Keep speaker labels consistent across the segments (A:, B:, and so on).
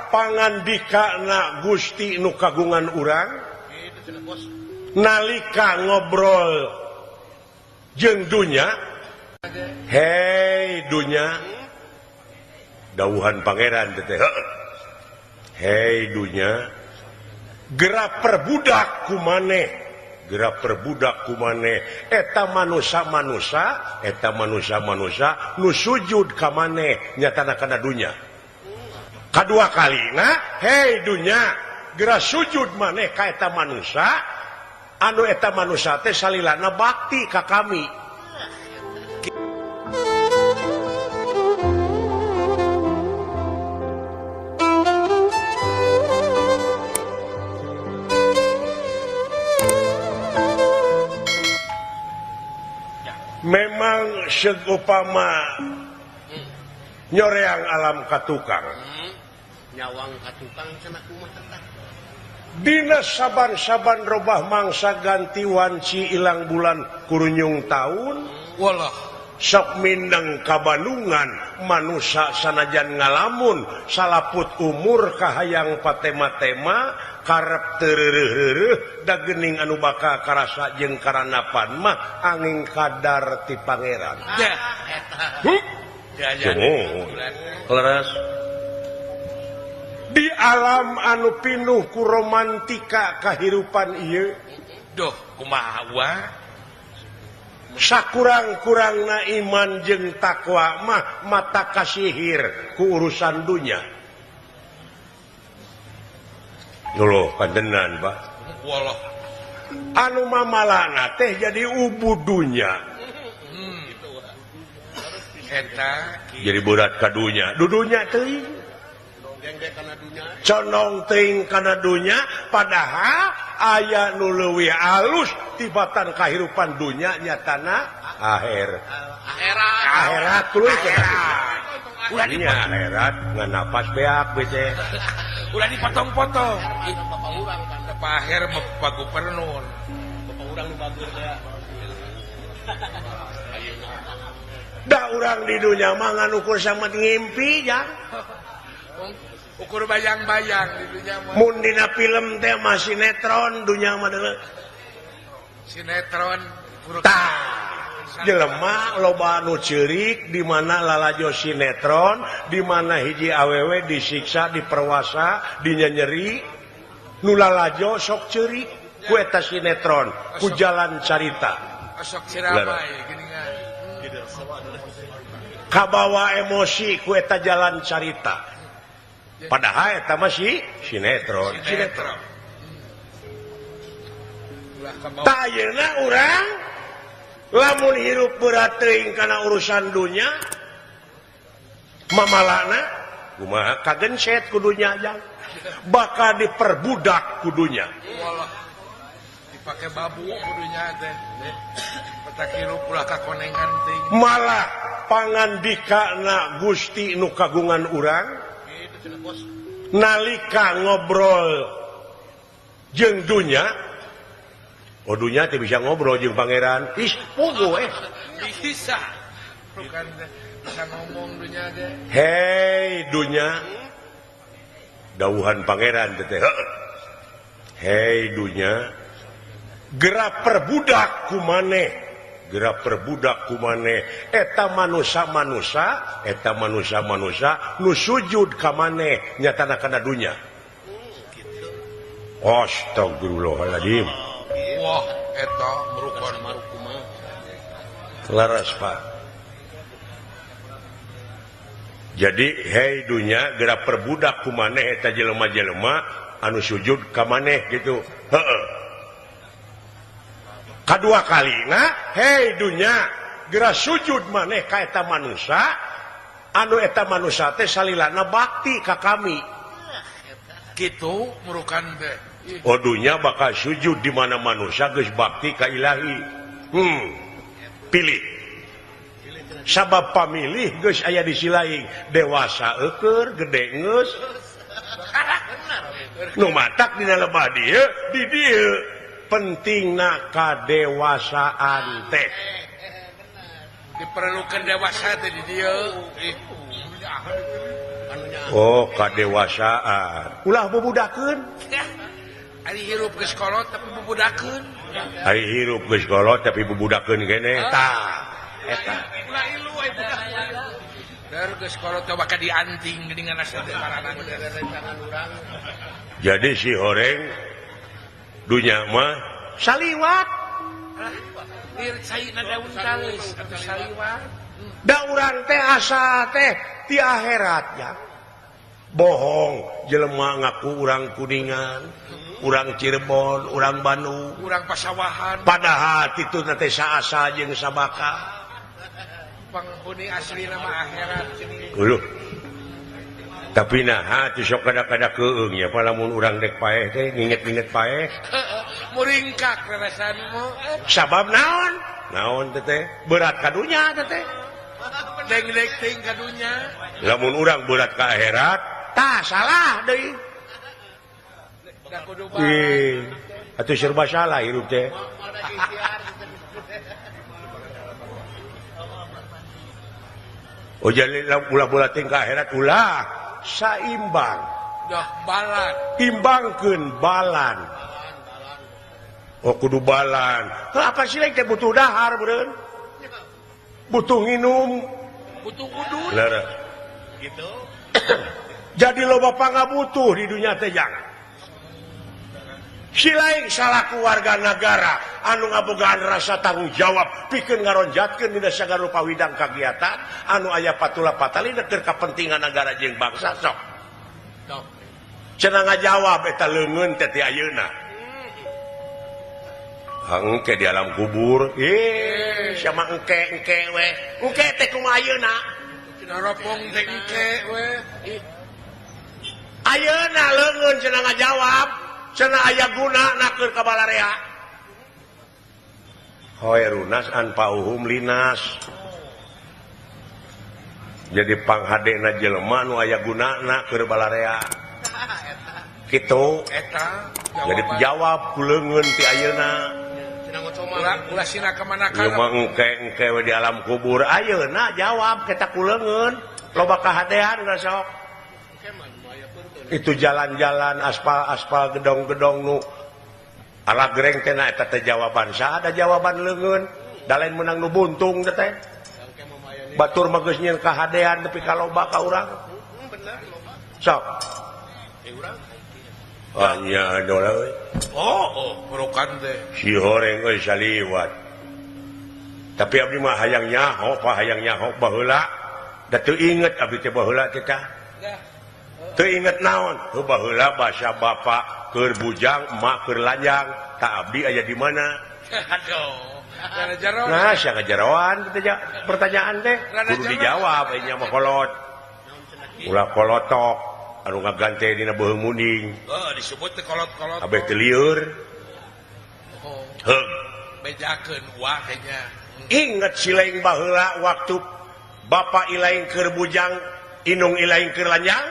A: Pangandikana Gusti nu kagungan urang nalika ngobrol jeung dunya, hei dunya, dawuhan pangeran teh, hei dunya, gerak perbudak kumaneh, gerak perbudak kumaneh, eta manusa-manusa, eta manusa-manusa nu sujud ka maneh nyatana kana dunya. Kadua kalina, hei dunya, gerak sujud maneh ka eta manusa, anu eta manusa teh salilana bakti ka kami. Memang seupama nyoreang alam katukang,
B: nyawang katukang cenah kumaha tah.
A: Dina saban-saban robah mangsa ganti wanci ilang bulan kurunyung taun,
C: walah
A: sok mindeng kabalungan manusa sanajan ngalamun salaput umur kahayang patema-tema karep teu reureuh-reureuh da geuning anu bakal karasa jeung karanapan mah angin kadar ti pangeran. Leres. Di alam anu pinuh ku romantika kahirupan ieu,
C: duh kumaha wa
A: sakurang-kurangna iman jeung takwa mah mata kasihir ku urusan dunya. Loh kandenan Pak.
C: Walah
A: anu mamalana teh jadi ubu dunya. Jadi berat ka dunya, dudunya teuing. Condong teuing kana dunya, padahal aya nu leuwih alus tibatan kahirupan dunya nyatana akhir. Akhirat tuluy
C: ulah
A: akhirat ngan napas beak bece.
C: Ulah dipotong-potong. Bapak urang Pak Aher Pak Gubernur.
B: Bapak urang nu bagus teh.
A: Da urang di dunya mah ngan ukur sama ngimpi ya.
C: Ukur bayang-bayang di dunya mah.
A: Mun dina film teh mah sinetron dunya mah deuleu.
C: Sinetron
A: tah jelema loba anu ceurik di mana lalajo sinetron, di mana hiji awewe disiksa, diperwasa, dinyenyeri, nu lalajo sok ceurik ku eta sinetron, ku jalan carita.
C: Sok ciramai geuningan.
A: Kabawa emosi ku eta jalan carita. Padahal eta mah sinetron, sinetron. Tah ayeuna urang lamun hirup berat teuing kana urusan dunya, mamalana kumaha kagenset ku dunya jang. Bakal diperbudak ku dunya.
C: Walah dipake babu ku dunya teh. Petak hirup ulah kakonengan teuing.
A: Malah pangandikana Gusti nu kagungan urang nalika ngobrol jeung dunya, oh dunya teh bisa ngobrol jeung pangeran. Ih, puguh
C: bisa. Bukan bisa ngomong dunya teh.
A: Hei dunya, dawuhan pangeran teh. Hei dunya, gerak perbudak kumaneh, gerak perbudak kumaneh, eta manusa-manusa, eta manusa-manusa nu sujud ka maneh nyatana kana dunya. Astagfirullahaladzim.
C: Wah, eta merukon
B: kumaha.
A: Leres Pak. Jadi hei dunya gerak perbudak kumaneh eta jelema-jelema anu sujud ka maneh gitu. Heeh. Kadua kalina, hei dunya, gerak sujud maneh ka eta manusa, anu eta manusa teh salilana bakti ka kami.
C: Kitu murukan teh.
A: Oh dunya bakal sujud di mana manusia geus bakti ka ilahi. Pilih. Sabab pamilih geus aya di silaing, dewasa eueur, gede geus. Nu matak dina lebah dieu, di dieu. Pentingna kadewasaan teh.
C: Diperlukan dewasa teh di dieu.
A: Oh kadewasaan ulah bubudakeun.
C: Ari hirup geus kolot tapi bubudakeun.
A: Ari hirup geus kolot tapi bubudakeun keneh tah eta.
C: Ulah ilu aya budak. Der geus kolot teh bakal dianting geuningan asa teh paranan.
A: Jadi si horeng dunya mah saliwat.
C: Lir caina daun tales atuh saliwat.
A: Da urang teh asa teh ti akhiratnya. Bohong jelema ngaku urang Kuningan, urang Cirebon, urang Bandung,
C: urang Pasawahan.
A: Padahal itu teh saasa jeung sabaka.
C: Penghuni asli nama akhirat.
A: Uluh. Tapi nah hati sok kada-kada keung nya lamun urang dek paeh teh nginget-nginget paeh.
C: Muringkak rarasanmu.
A: Sabab naon? Naon teh teh? Berat ka dunya teh teh.
C: Deng-deng ting ka dunya.
A: Lamun urang berat ka akhirat, tah salah deui.
C: Da kudu
A: atuh serba salah hirup teh. Oh jadi ulah-ulah tingkah akhirat ulah saimbang.
C: Dah balan.
A: Imbangkeun balan. Oh kudu balan. Heuh apa sih teh butuh dahar beureun? Butuh nginum,
C: butuh udun.
A: Lere.
B: Gitu.
A: Jadi loba pangabutuh di dunia teh jangan. Si lain salaku warga negara anu ngabogaan rasa tanggung jawab pikeun ngaronjatkeun dina sagala rupa widang kagiatan anu aya patula patalina keur kapentingan negara jeung bangsa sok. Cenah ngajawab eta leungeun teh ti ayeuna. Engke di alam kubur, sama engke engke we. Engke teh kumaha ayeuna?
C: Cenah ropong teh engke we.
A: Ayeuna leungeun cenah ngajawab. Cenah aya guna nakeun ka balarea. Khairunas anfa'uhum linas. Jadi panghadena jelema nu aya gunana keur balarea. Kitu
C: eta.
A: Jadi jawab ku leungeun ti ayeuna.
C: Ulah sina ka mana ka.
A: Ieu mah engke-engke we di alam kubur ayeuna jawab kita ku leungeun. Loba kahadean sok. Itu jalan-jalan aspal-aspal gedong-gedong nu ala gereng teh na eta teh jawaban saha ada jawaban leungeun da lain meunang nu buntung teh teh batur mah geus nyieun kahadean nepi ka loba ka urang sok anya dola euy
C: oh burukan teh
A: si horeng euy saliwat tapi abdi mah hayang nyaho pa hayang nyaho baheula da teu inget abdi teh baheula teh tah teu inget naon baheula basa bapak keur bujang emak keur lanjang tak abdi aya di mana
C: aduh nah
A: sia ngajaroan pertanyaan teh kudu dijawab nya mah kolot ulah kolotok anu ngagante dina beuheung munding
C: heuh disebut teh kolot-kolot
A: abeh teu lieur heug
C: bejakeun wah teh nya
A: inget si laing baheula waktu bapak ilaing keur bujang inung ilaing keur lanjang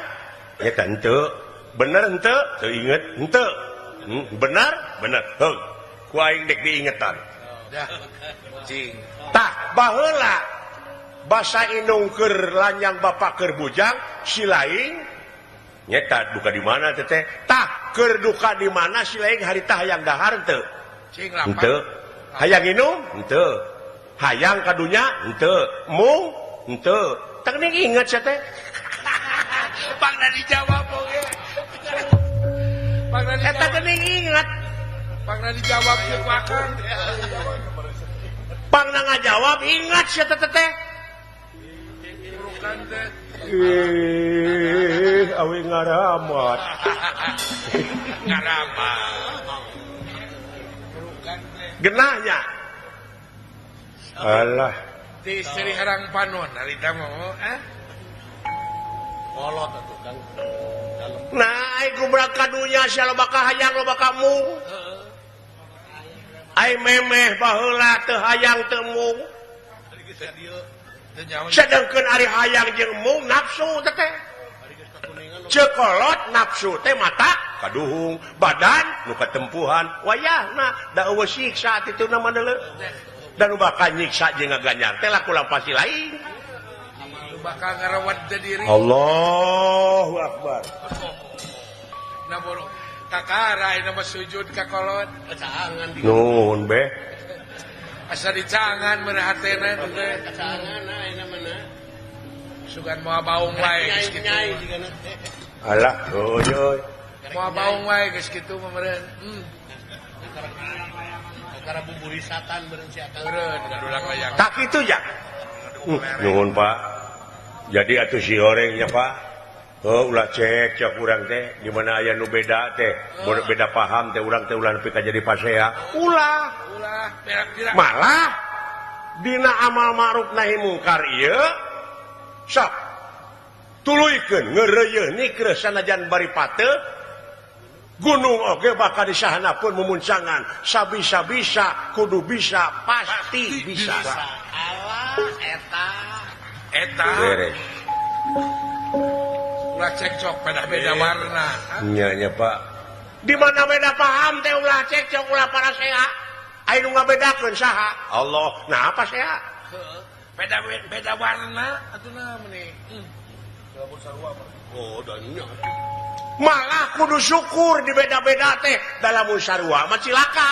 A: eta henteu bener henteu teu inget henteu benar bener heug ku aing dek diingetan
C: dah cing
A: tah baheula basa inung keur lanjang bapak keur bujang si laing nyeta duka di mana teh teh tah keur duka di mana si laing harita hayang dahar henteu
C: cing lapar
A: henteu hayang inum henteu hayang ka dunya henteu mung henteu tah geuning inget sia teh
C: pangna dijawab oge. Pangna
A: eta geuning inget.
C: Pangna dijawab jeung wakang.
A: Pangna ngajawab ingat sia teh teh.
C: Burukan teh.
A: Ih, awi ngaramat.
C: Ngaramat. Burukan teh.
A: Genahnya. Alah.
C: Ti istri herang panon harita mah eh.
B: Kolot atuh Kang.
A: Nah, ai gubrak ka dunya sia loba kahayang loba kamu. Ai memeh baheula teu hayang teu mung. Sedengkeun ari hayang jeung mung nafsu teh teh. Cekolot nafsu teh mata kaduhung, badan nu katempuhan, wayahna da eueuh siksa tituna mah deuleu. Da nu bakal nyiksa jeung ngaganjar teh laku lampasi lain.
C: Bakal ngarawat diri.
A: Allahu Akbar.
C: Nah boro kakara ini mah sujud ka kolot.
B: Cangan di.
A: Nuhun be.
C: Asa dicangan meureun hatena teh.
B: Cangan ayeuna mana.
C: Sugan moal baung wae geus kitu.
A: Alah, euy.
C: Moal baung wae geus kitu mah meureun.
B: Kakara buburisatan meureun si akang.
C: Meureun ngadulang layang.
A: Tak kitu ja. Nuhun Pak. Jadi atuh si horengnya Pak. Oh, ulah cek cek urang teh di mana aya nu beda teh, beda paham teh urang teh ulah nepi ka jadi pasea. Ulah.
C: Ulah
A: malah dina amal ma'ruf nahi mungkar ieu sok tuluykeun ngeureuyeun nikreuh sanajan bari pateuh gunung oge bakal disahana pun mumuncangan sabisa-bisa kudu bisa pasti bisa.
B: Alah eta
C: eta
A: beres.
C: Ulah cekcok pada beda warna.
A: Nya nya Pak. Di mana beda paham teh ulah cekcok ulah parasea. Aya nu ngabedakeun saha? Allah. Nah apa sea?
C: Heeh. Beda beda warna atuh na meuni.
B: Oh, dan nya.
A: Malah kudu syukur di beda-beda teh dalam sarua mah cilaka.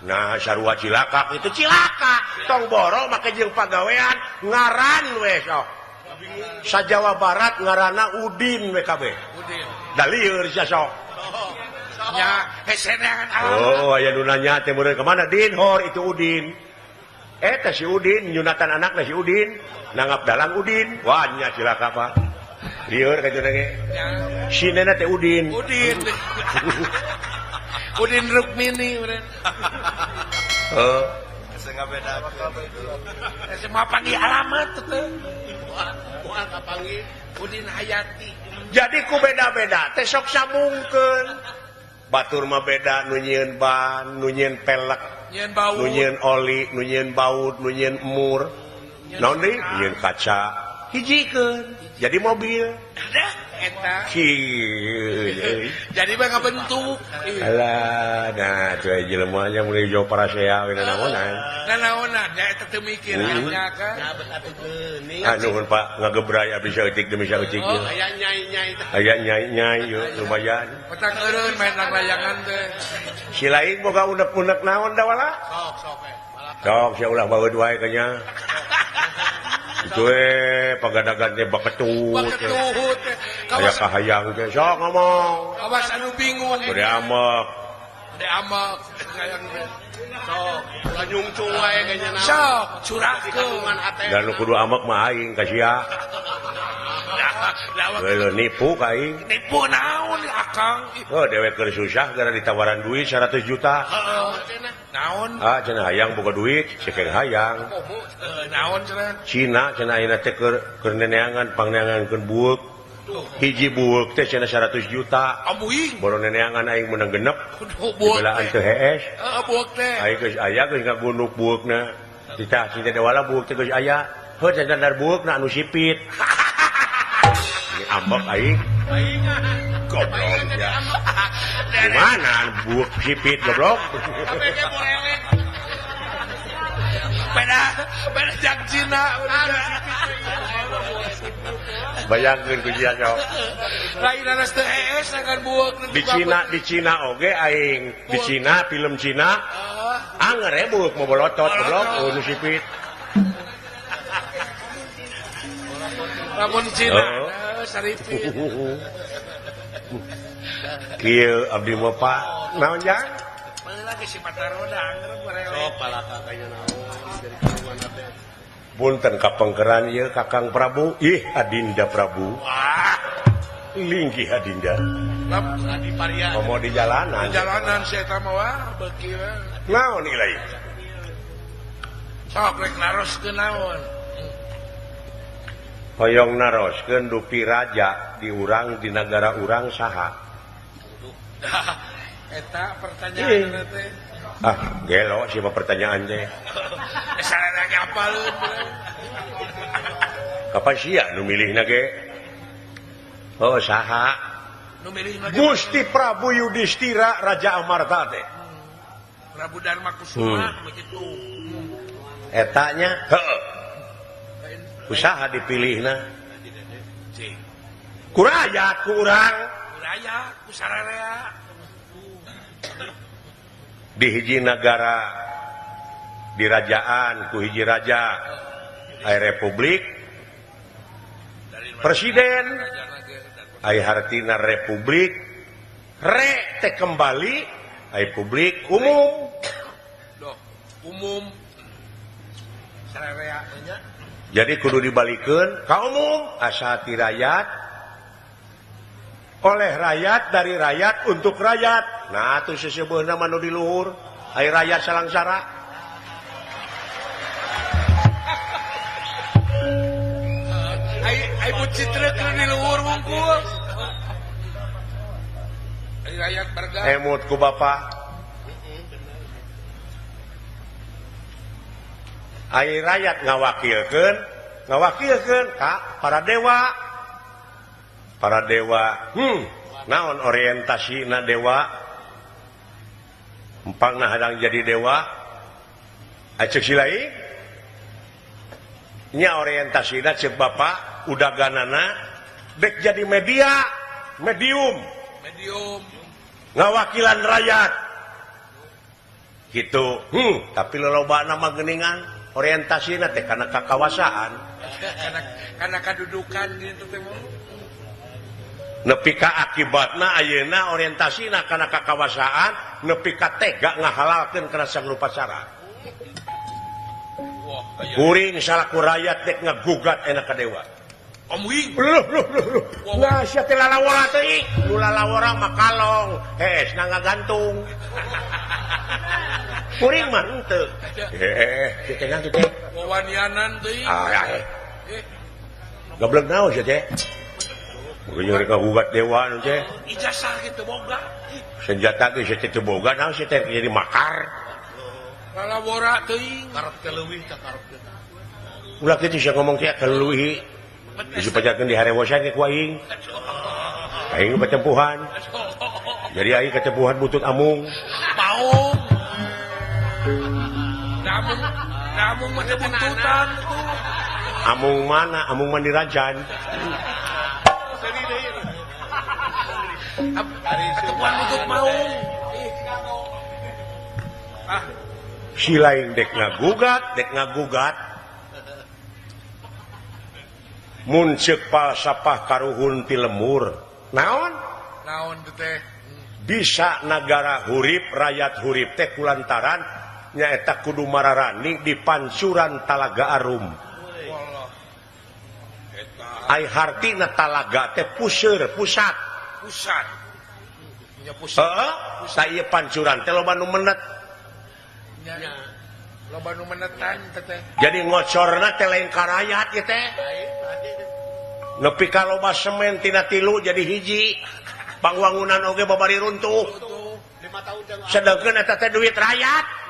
A: Nah, sarua cilaka itu cilaka. Tong boro make jeung pagawean ngaran we sok. Sa Jawa Barat ngaranna Udin WKB.
C: Udin.
A: Da lieur sia sok.
C: Nya heseneangan alam.
A: Oh, aya nu nanya teh meureun ka mana Din hor itu Udin. Eta si Udin nyunatan anakna si Udin, nanggap dalang Udin. Wah nya cilaka Pak. Lieur ka teh ge. Si nena teh Udin.
C: Udin. Udin Rukmini meureun.
A: Heuh.
C: Semua panggil alamat teh.
B: Moal kapanggil
C: Udin Hayati.
A: Jadi ku beda-beda teh sok sambungkeun. Batur mah beda nu nyieun ban, nu nyieun pelek, nu nyieun oli, nu nyieun baut, nu nyieun emur. Naon deui? Nyieun kaca. Hijikeun. Jadi mobil.
C: Eta.
A: Kieu.
C: Jadi mah ngabentuk.
A: Alah, nah tuh jelema nya mulai jauh parasea we nanaonan.
C: Nanaonan nya eta teu mikir nya kan.
B: Nya bet atuh geuning.
A: Ah nuhun Pak, ngagebray abdi saeutik demi saeutik.
B: Oh, aya nyai-nyai teh.
A: Aya nyai-nyai yeuh lumayan.
C: Petang eureun main layangan teh.
A: Si lain boga unek-unek naon da wala?
B: Sok sok we.
A: Sok sia ulah baeud wae kanya. Itu pagadagan teh baketut.
C: Baketut.
A: Aya kahayang teh sok ngomong.
C: Awas anu bingung.
A: Bade amek.
C: Bade amek hayang teh.
B: Sok, ulah nyungcung wae kanya naon.
C: Sok, curahkeun.
A: Da nu kudu amek mah aing ka sia. Leuh nipu ka aing.
C: Nipu naon akang?
A: Oh, dewek keur susah gara ditawaran duit 100 juta.
C: Heeh. Naon?
A: Ah, cenah hayang boga duit, sekeng hayang.
C: Naon cenah?
A: Cina cenah ayeuna teh keur neneangan pangneangankeun bueuk. Hiji bueuk teh cenah 100 juta.
C: Amuing.
A: Boro neneangan aing meunang genep.
C: Dibelaan
A: teu hees.
C: Heeh, bueuk teh.
A: Aing geus aya geus ngagunuk bueukna. Ditah si teh wala bueuk teh geus aya. Heuh cenah bueukna anu sipit. Ini ambek aing. Goblok ya. Gimana bueuk sipit goblok?
C: Beda beda jak Cina.
A: Bayangkeun ku sia sok.
C: Lain anas teu hees akan bueuk
A: di Cina oge aing. Di Cina film Cina. Anger we bueuk mau bolotot goblok nu sipit.
C: Lamun Cina saripit.
A: Kieu abdi mah Pak. Naon jang?
C: Baheula ge si Pataroda anger barelek.
B: Sok palaka kanya naon dari karuan teh.
A: Punten kapengkeran ieu Kakang Prabu. Ih Adinda Prabu.
C: Wah.
A: Linggih Adinda.
B: Di parian.
A: Komo di jalanan.
C: Di jalanan si eta mah wah beuki we.
A: Naon ieu?
C: Sok rek naroskeun naon?
A: Hoyong naroskeun dupi raja di urang di nagara urang saha?
C: Eta pertanyaan teh.
A: Ah, gelo siapa pertanyaan teh?
C: Sarana ge apaleun.
A: Kapan sia nu milihna ge? Oh, saha?
C: Nu milihna
A: Gusti Prabu Yudhistira Raja Amarta teh.
C: Prabu Dharma Kusuma begitu.
A: Eta nya? Heeh. Usaha dipilihna. Ku rakyat ku urang.
C: Ku rakyat ku sararea.
A: Di hiji nagara dirajaan ku hiji raja aya republik presiden aya hartina republik re teh kembali aya publik umum
C: umum
A: jadi kudu dibalikeun ka umum asa ti rakyat oleh rakyat dari rakyat untuk rakyat. Nah atuh seseubeuna mah nu di luhur aya rakyat salangsara.
C: Ai citra keur di luhur wungkul. Ai rakyat berga.
A: Emut ku bapak. Ai rakyat ngawakilkeun, ngawakilkeun ka para dewa. Para dewa, naon orientasina dewa? Empangna hadang jadi dewa. Aceuk silai? Nya orientasina ceuk bapak udaganana dek jadi media, medium.
C: Medium.
A: Ngawakilan rakyat. Gitu. Tapi lolobana mah geuningan orientasina teh kana kakawasaan.
C: Kana kadudukan gitu teh.
A: Nepi ka akibatna ayeuna orientasina kana kakawasaan nepi ka tega ngahalalkeun kana sangrupa cara. Kuring salaku rakyat dek ngagugat enak ka dewa.
C: Om Wing.
A: Loh loh loh. Nah sia teh lalawora teh. Nu lalawora mah kalong, hees na ngagantung. Kuring mah henteu. Heeh, teh nang teh.
C: Wawanianan teuing.
A: Ah, Gablek naon sia teh? Mungkin mereka gugat dewa nu teh.
C: Ijazah kitu boga.
A: Senjata ge sia teh boga naon sia teh jadi makar.
C: Lalawora teuing.
B: Karep teh leuwih ka karep teh.
A: Ulah kitu sia ngomong teh kaleuwih. Dipajakeun di harewosan ge ku aing. Aing patempuhan. Jadi aing katempuhan butut amung.
C: Maung. Namung, namung mah teh buntutan tuh.
A: Amung mana? Amung mandirajan.
C: Katempuhan butut maung. Ah.
A: Si lain dek ngagugat, dek ngagugat. Mun ceuk falsafah karuhun ti lemur. Naon?
C: Naon teh?
A: Bisa nagara hurip, rakyat hurip teh kulantaran nyaeta kudu mararani di pancuran Talaga Arum. Ai hartina talaga teh puseur, pusat.
C: Pusat. Nya pusat.
A: Heeh, sa ieu pancuran teh loba nu menet.
C: Nya. Loba nu menetan teh.
A: Jadi ngocorna teh lain ka rakyat ieu teh. Nepi ka loba semen tina tilu jadi hiji. Pangwangunan oge babari runtuh. Sedengkeun eta teh duit rakyat.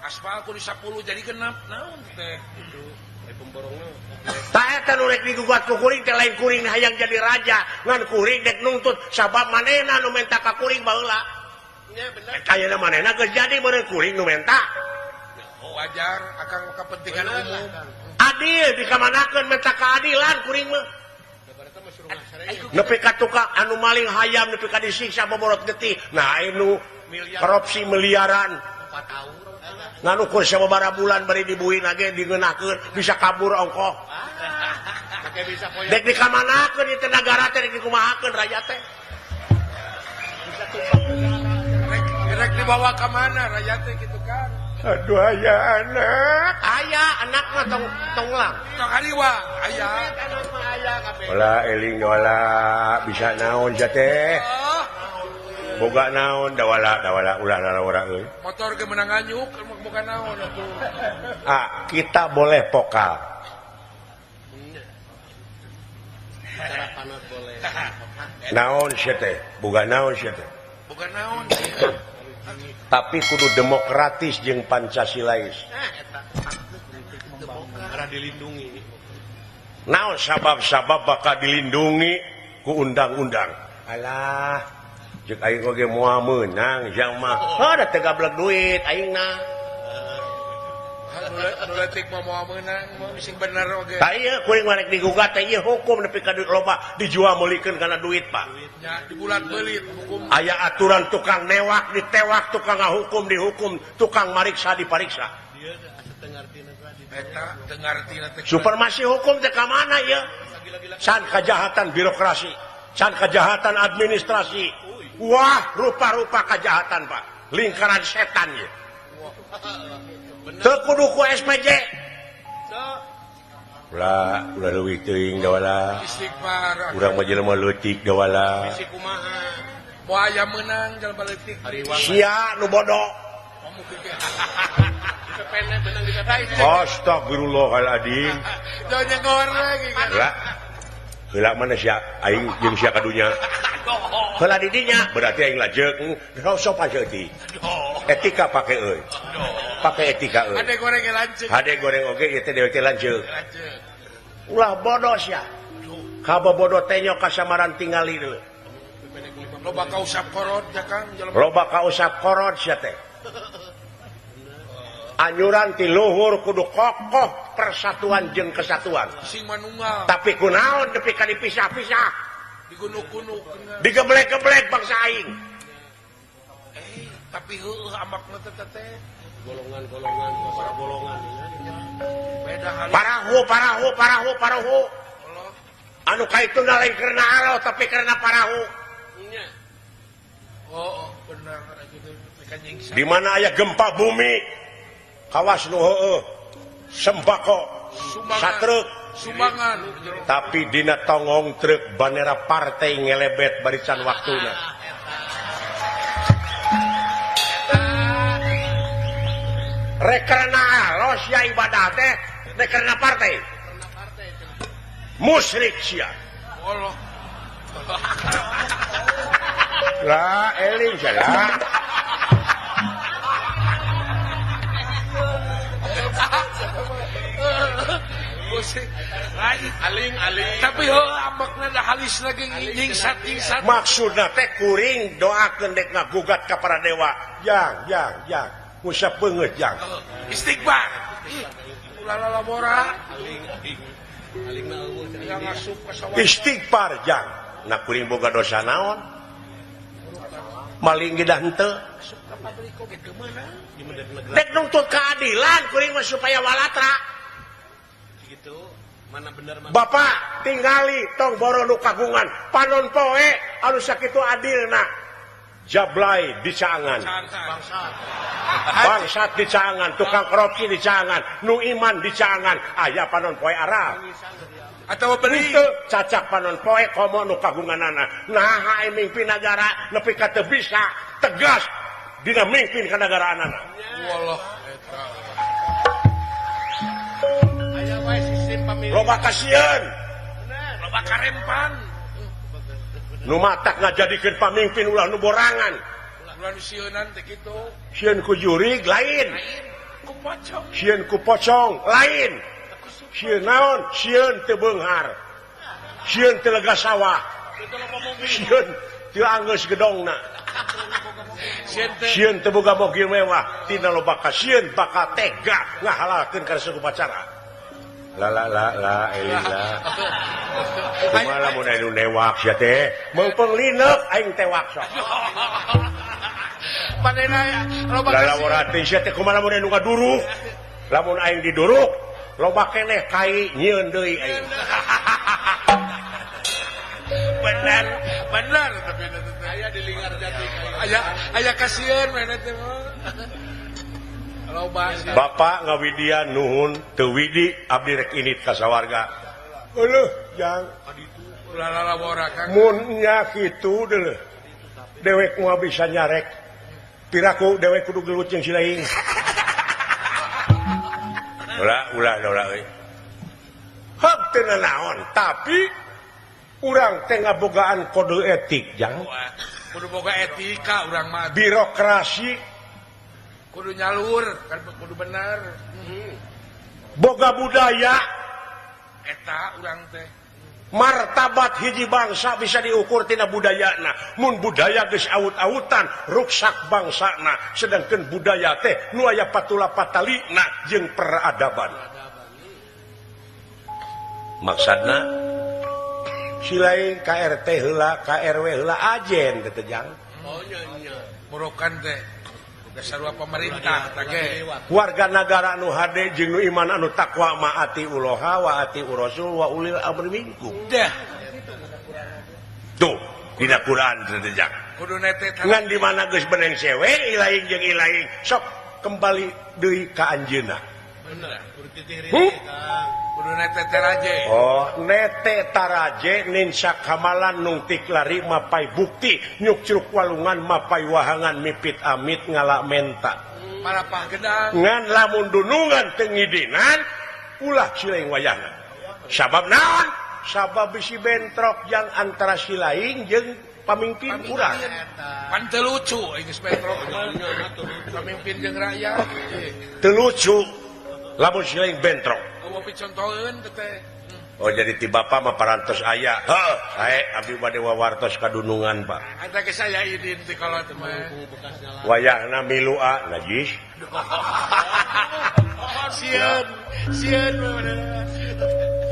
C: Aspal kudu 10 jadi genap naon teh.
A: Tah eta nu rek digugat ku kuring teh lain kuring hayang jadi raja, ngan kuring dek nuntut sabab manehna nu menta ka kuring baheula.
B: Nya bener.
A: Eta ayeuna manehna geus jadi meureun kuring nu menta.
C: Wajar akang kepentingan umum.
A: Adil dikamanakeun menta keadilan kuring mah. Nepi ka tukang anu maling hayam nepi ka disiksa boborot getih. Nah anu korupsi miliaran. Nganu kur sababaraha bulan bari dibuin age digeunahkeun bisa kabur ongkoh. Dek dikamanakeun ieu teh nagara teh dek dikumahakeun rakyat teh.
C: Rek dibawa ka mana rakyat teh kitu kan.
A: Aduh aya anak. Aya anak mah tong tonglang.
C: Tong hariwa aya.
A: Wala eling wala bisa naon sia teh. Boga naon dawala dawala ulah lalawara euy.
C: Motor ge meunang nganyuk boga naon atuh.
A: Ah, kita boleh pokal.
B: Boleh.
A: Naon sia teh? Boga naon sia teh?
C: Boga naon.
A: Tapi kudu demokratis jeung Pancasilais.
B: Dilindungi.
A: Naon sabab-sabab bakal dilindungi ku undang-undang. Alah, jeung aing oge moal meunang jang mah. Heuh da teu gablek duit aing na.
C: Nu leutik mah moal meunang, sing bener oge.
A: Tah ieu kuring mah rek digugat teh ieu hukum nepi ka loba dijual meulikeun kana duit, Pak.
C: Nya dibulat-belit hukum.
A: Aya aturan tukang newak ditewak, tukang ngahukum dihukum, tukang mariksa dipariksa.
C: Eta teu ngartina teh.
A: Supremasi hukum teh ka mana ieu? Can kejahatan birokrasi, can kejahatan administrasi. Wah, rupa-rupa kejahatan, Pak. Lingkaran setan ieu. Teu kudu ku SPJ. Ulah, ulah leuwih teuing dawala.
C: Istighfar.
A: Urang mah jelema leutik dawala.
B: Bisi kumaha?
C: Moal aya meunang jelema leutik.
A: Sia nu bodoh. Astagfirullahaladzim.
C: Jangan nyengor lagi kan.
A: Lah. Heula mana sia aing jeung sia ka dunya. Heula di dinya berarti aing lajeuk. Sok saeutik. Etika pake euy. Pake etika euy.
C: Hade goreng ge lanceuk.
A: Hade goreng oge ieu teh dewek teh lanceuk. Ulah bodoh sia. Kabobodo teh nyo kasamaran tingali deui.
C: Loba kausap korot ya Kang.
A: Loba kausap korot sia teh. Anyuran ti luhur kudu kokoh persatuan jeung kesatuan.
C: Sing manunggal.
A: Tapi kunaon nepi ka dipisah-pisah.
C: Digunuk-gunuk.
A: Digeblek-geblek bangsa aing.
C: Tapi heueuh ambakna teh teh.
B: Golongan-golongan, para golongan.
C: Beda hal.
A: Parahu, parahu, parahu, parahu. Anu kaituna lain karena Allah tapi karena parahu.
B: Nya.
C: Oh, bener gitu.
A: Di mana aya gempa bumi kawas nu heueuh sembako satruk
C: sumbangan
A: tapi dina tongong truk bandera partai ngelebet barisan waktuna rek karena alos ya ibadah teh rek karena partai musyrik sia
C: Allah
A: lah eling salah.
C: Aling-aling. Tapi heuh ambekna da halis lagi nyingsat-nyingsat.
A: Maksudna teh kuring doakeun dek ngagugat ka para dewa. Jang, jang, jang. Usap beungeut jang.
C: Istighfar. Ulah lalabora.
A: Istighfar jang. Nah kuring boga dosa naon? Maling ge dah henteu. Dek nuntut keadilan kuring mah supaya walatra.
B: Gitu, mana bener mana.
A: Bapak tinggali tong boro nu kagungan panon poe anu sakitu adilna jablay dicaangan bangsat dicaangan tukang korupsi dicaangan nu iman dicaangan aya panon poe Arab
C: atau beli
A: cacak panon poe komo nu kagunganana naha ai mingpin nagara nepi ka teu bisa tegas dina mingpin ka nagaraanana.
C: Wallah
A: loba kasieun
C: loba karempan
A: nu matak ngajadikeun pamimpin ulah nu borangan
C: ulah nu sieunan teh kitu
A: sieun ku jurig lain
C: ku pocong
A: sieun ku pocong lain sieun naon sieun teu beunghar sieun teu lega sawah sieun teu anggeus gedongna sieun teu boga mobil mewah tina loba kasieun bakal tega ngahalalkeun kana upacara. La la la la eling la. Kumaha lamun anu newak sia teh, meungpeung lineuk aing tewak sok.
C: Panena loba
A: lalawara teh sia teh kumaha lamun anu ngaduruk. Lamun aing diduruk, loba keneh kai nyieun deui aing.
C: Bener, bener tapi aya di Linggar Jati. Aya aya kasieun maneh teh mah.
A: Bapak ngawidian nuhun teu widi abdi rek init ka sawarga. Euleuh jang mun nya kitu deuleuh. Dewek moal bisa nyarek. Piraku dewek kudu gelut jeung si lain. Ulah ulah ulah euy. Heup teu nanaon tapi urang teh ngabogaan kode etik jang.
C: Kudu boga etika urang mah.
A: Birokrasi
C: kudu nyalur kan kudu bener.
A: Boga budaya
C: eta urang teh.
A: Martabat hiji bangsa bisa diukur tina budayana. Mun budaya geus awut-awutan ruksak bangsana, sedangkan budaya teh nu aya patula patalina jeung peradaban. Maksudna silain KRT heula, KRW heula ajen teh jang.
C: Oh nya nya. Murokan teh sarua pemerintah teh.
A: Warga nagara anu hade jeung nu iman anu takwa maati uloha wa ati urasul wa ulil amri minkum.
C: Dah.
A: Tuh dina Quran teh jang.
C: Kudu nete
A: ngan di mana geus beneng sewe ilaing jeung ilaing sok kembali deui ka anjeunna.
B: Bener, kudu titih ritih Kang.
C: Kudu nete taraje.
A: Oh, nete taraje ninsa kamalan nungtik lari mapai bukti nyukcruk walungan mapai wahangan mipit amit ngala menta.
C: Marapah gedang.
A: Ngan lamun dunungan teu ngidinan ulah silaing wayahna. Sabab naon? Sabab bisi bentrok yang antara silaing jeung pamimpin urang.
C: Pan teu lucu geus bentrok. Pamimpin jeung rakyat.
A: Teu lucu lamun silaing bentrok. Oh jadi ti bapak mah parantos aya. Heuh, sae abdi bade wawartos kadunungan, Pak.
C: Eta ge saya idin ti kolot mah.
A: Wayahna milu a najis.
C: Sieun, sieun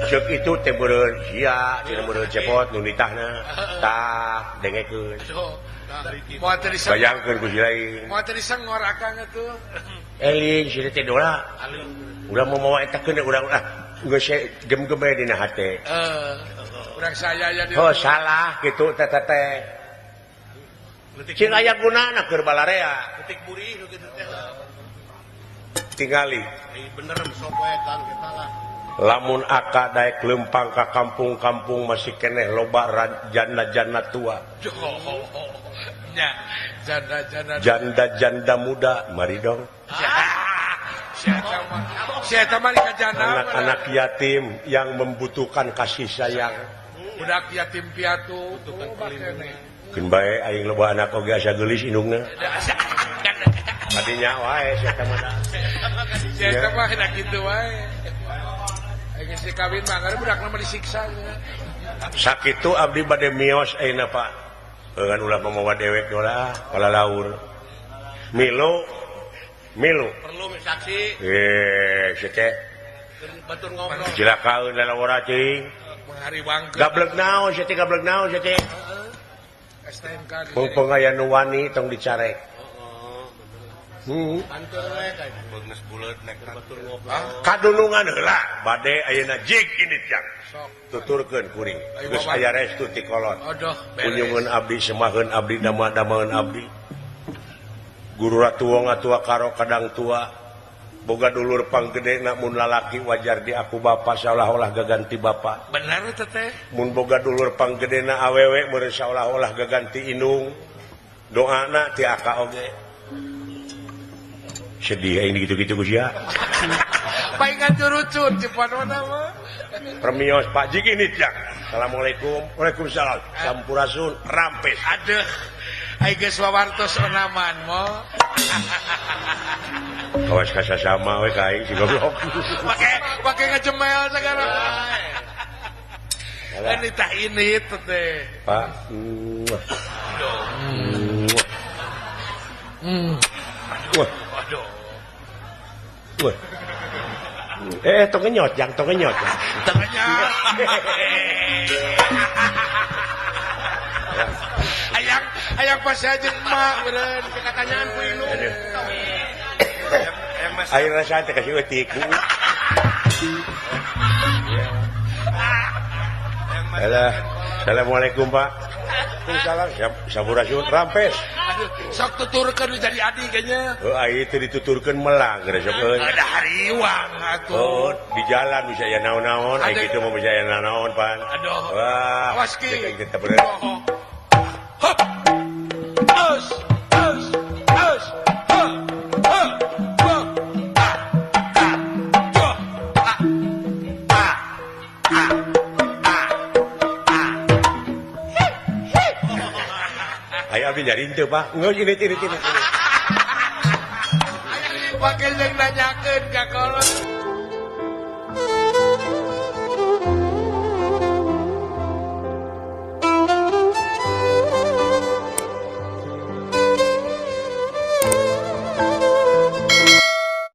A: Ceuk itu teh meureun sia, cenah meureun cepot nu nitahna. Tah, dengekeun. Bayangkeun ku si lain.
C: Moal teu disengor akang atuh.
A: Eling si teh dola. Urang mau mawa eta keun urang ah geus gem-gem bae dina hate.
C: Urang saya ya di.
A: Oh salah kitu teh teh. Cing aya gunana keur balarea.
B: Ketik burih nu kitu teh.
A: Tingali.
B: Bener sok we Kang eta lah.
A: Lamun aka daek lempang ka kampung-kampung masih keneh loba janda-janda tua.
C: Nya, janda-janda
A: janda-janda muda, mari dong. Anak-anak yatim yang membutuhkan kasih sayang.
C: Budak yatim piatu.
A: Keun bae aing loba anak oge asa geulis indungna. Tadinya wae sia mah.
C: Sia mah kena kitu wae. Aing geus kawin mah ngare budakna mah disiksa nya.
A: Sakitu abdi bade mios ayeuna Pak. Eueun ulah mamawa dewek dola palalaur. Milu milu
B: perlu saksi.
A: Eh, teh.
B: Batur ngobrol.
A: Cilakaeun lalawara cing.
C: Menghariwangkeun.
A: Gablek naon sia teh gablek naon sia teh.
C: STNK.
A: Mumpung aya nu wani tong dicarek.
B: Heeh, bener. We ka geus buleut nek batur ngobrol.
A: Kadulungan heula bade ayeuna jig ini jang. Tuturkeun kuring. Geus aya restu ti kolot. Kunjungan abdi semaheun abdi dama-damaeun abdi. Guru ratu wong atua karo kadang tua boga dulur panggedena mun lalaki wajar di aku bapa seolah-olah gaganti bapa.
C: Bener teh teh.
A: Mun boga dulur panggedena awewe meureun seolah-olah gaganti indung. Doana ti aka oge. Sedih aing gitu-gitu ku sia.
C: Paingan curucun cipanona mah.
A: Permios Pak Jig ini jak. Assalamualaikum. Waalaikumsalam. Sampurasun rampes.
C: Aduh. Ai geus wawartos onaman mo.
A: Kawas kasasama we ka aing si goblok.
C: Pake ngajemel sagala. Ini tah ini teh.
A: Pak. Wah.
C: Aduh.
A: Wah. Eh, tong ngenyot, jang tong ngenyot.
C: Tong ngenyot. Hayang hayang pas aja emak beureun
B: katanyaan ku indung.
A: Aing rasa teh kasih eutik. Alah, assalamualaikum Pak. Waalaikumsalam. Sampurasun rampes.
C: Aduh, sok tuturkeun jadi adi kayaknya.
A: Heuh, ai teu dituturkeun melang geus sok euy.
C: Ada hariwang atuh.
A: Oh, di jalan bisa aya naon-naon, ai kitu mah bisa aya naon-naon pan.
C: Aduh.
A: Wah,
C: awas ki.
A: Kita bener.
C: Hop. Aus, aus, aus. Ha, ha, ha. A, a, a, a, a, a, a.
A: Ayo abdi nyari teu Pak. Ngeus ini.
C: Pake jeung nanyakeun ka kolot.